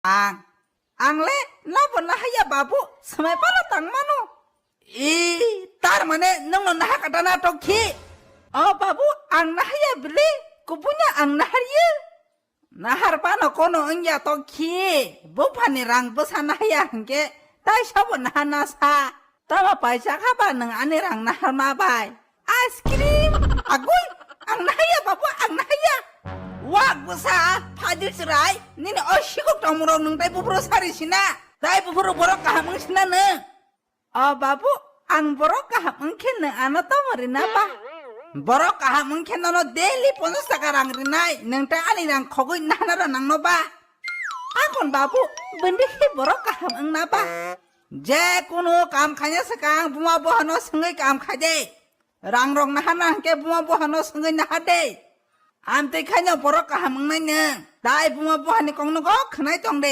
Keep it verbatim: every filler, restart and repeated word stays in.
Ang, ang le nabo nahaya babu, swmai pano tang mano. I, tar mane nwng no naha kata na tokhi. O babu, ang nahaya bili, kubunya ang nahariya. Nahar pano kono wngya tokhi, buphani rang bwsa nahaya hwnkhe, tai sabo naha nasa. Tamo paisa kha ba nwng ani rang naharma bai? Ice cream! Agui! Ang nahaya babu, ang nahaya! Wak bwsa, phadi chwrai, nini o sikok tongmorok nwng tai buphuru sari sina? Tai buphuru borok kaham wng sina nwng? O babu, ang borok kaham wngkhe nwng ano tamo rina ba? Borok kaham wngkhe nono daily ponchas taka rang rinai, nwng tai ani rang khogwi nahanaro nangno ba? Akon babu, bwndwi khe borok kaham wngna ba? Je kunu kam khaina swkang buma buhano swngwi kam khai de. Rang rok naharna hwnkhe buma buhano swngwi nahar de. Amtwi khaino borok kaham wngnai nwng. Tai buma buhani kongno go khwnai tong de.